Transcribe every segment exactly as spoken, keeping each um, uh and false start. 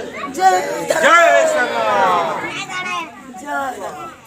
जय धर्म। जय सरना। जय धर्म।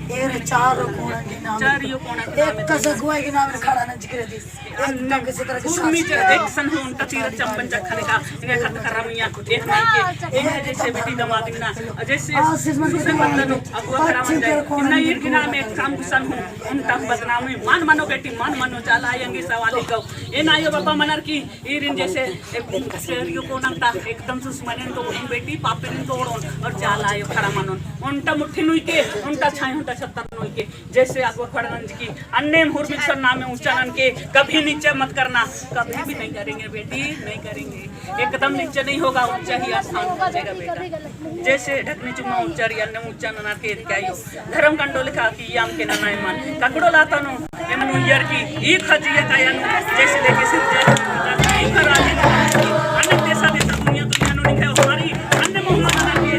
एरे चारो कोना के नाम, चारियो कोना के नाम, एक कस अगुवाई के नाम खड़ा नंजकी रई। एकदम किसी तरह की उर्मी शासन। एक सन हूँ ओन्टा तीर चंपन चखा लेखा, एंगे खत खरा मिया, एक नहीं के, एक है जैसे बेटी दमाद ना, जैसे आशीष मन के सुसे बदलन अगुवा खड़ा मंजा, इन्ना ईर के नाम एक काम गुसन हूँ, ओन्टा बदनामी, मान मनो बेटी, मान मनो, चाला आयंगे सवाल ही कहो। एन आयो बाबा मनर की, ईरिन जैसे एक शेरियो कोना ता एकदम सुसमानेन तोड़ोन बेटी, पापेन तोड़ोन और चाला आयो खड़ा मनोन। ओन्टा मुट्ठी नुई के, ओन्टा छाई, ओन्टा छत्तर नुई के, जैसे अगुवा खड़ा नंजकी, अन्नेम हुरमिक सरना में ऊँचा ननके, कभी नीचे मत करना, कभी भी नहीं करेंगे बेटी, नहीं करेंगे। एकदम नीचे नहीं होगा, ऊँचा ही स्थान पहुँचेगा बेटा। जैसे ढकनी चुम्मा ऊँचा रई, अन्ने ऊँचा नना के एदका आयो। धर्म कंडो लेखा किय्याम के नना एमन। ककड़ो लाता नू, एमन उइयर की, ई खजिया काया नू, जैसे लेके सिर जय, ई खराजे, अन्ने देशा देशा दुनिया दुनिया नू लिखे हमारी, अन्ने मोहम्मद नना के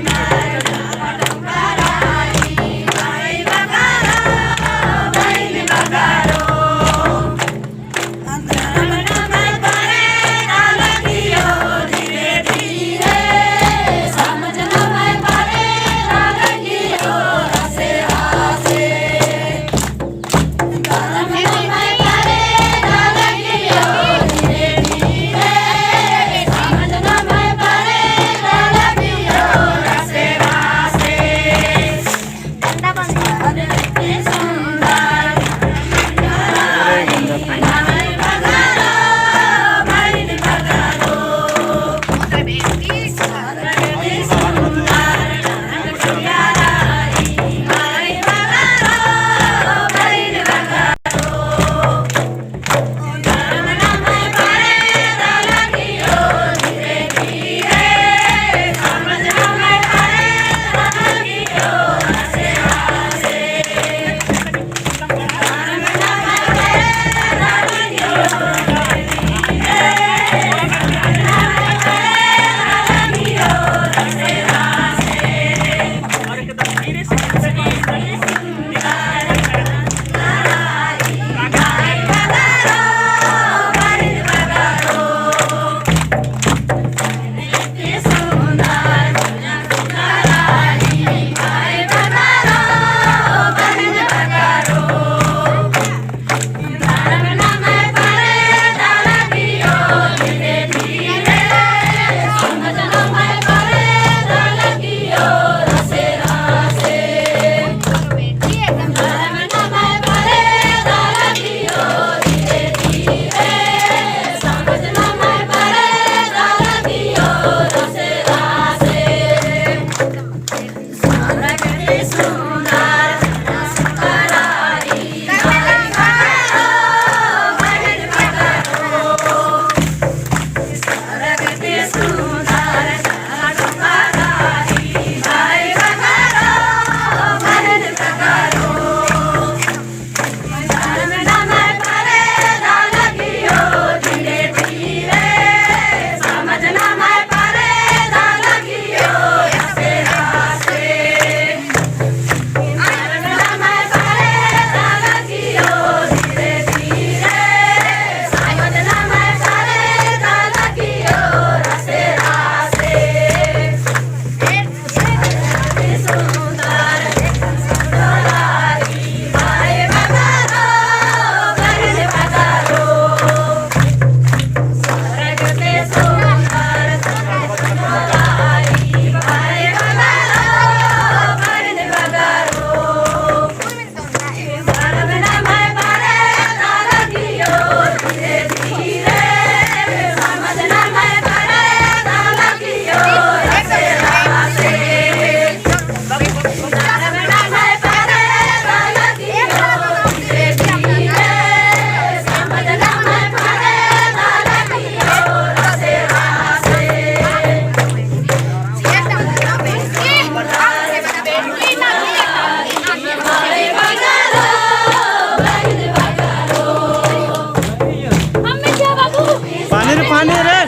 पानी रे, पानी रे।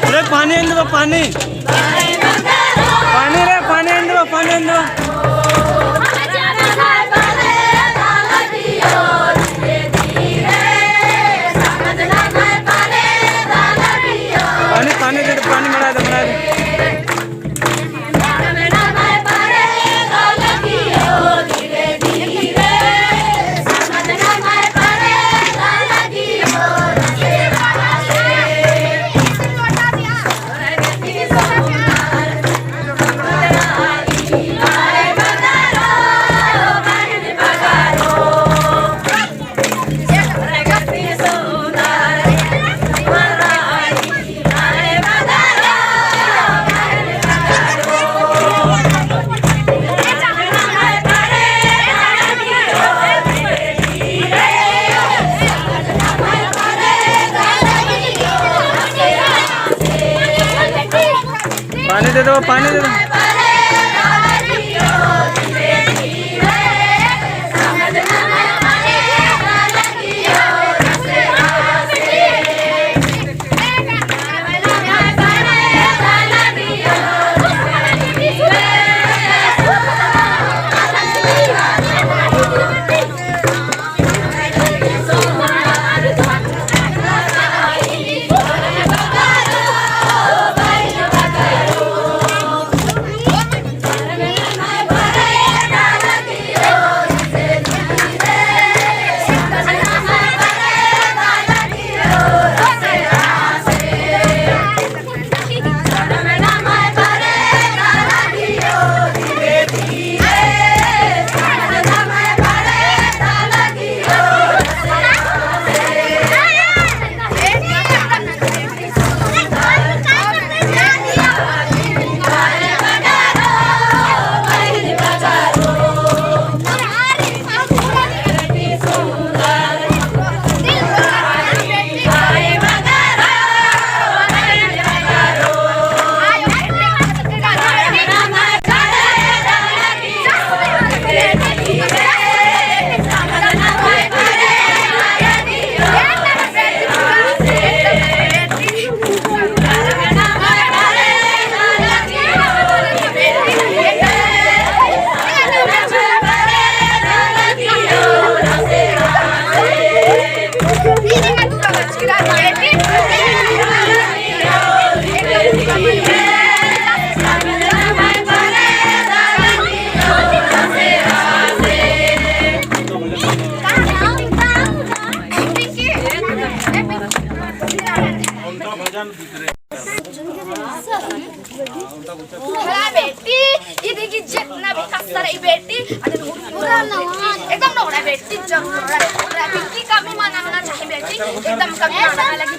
अरे पानी एन्दवा, पानी। पानी रे, पानी एन्दवा, पानी एन्दवा। पानी, पानी दे, पानी मड़ा दे, मड़ा दे। पानी दे दो, पानी दे दो। भला बेटी, ई देखी जितना भी कस्सा रई बेटी, अदन उड़ाना, एकदम नोड़ा बेटी, जरूर नोड़ा बेटी, कमी मना होना चाहिए बेटी, एकदम कमी मना लगी।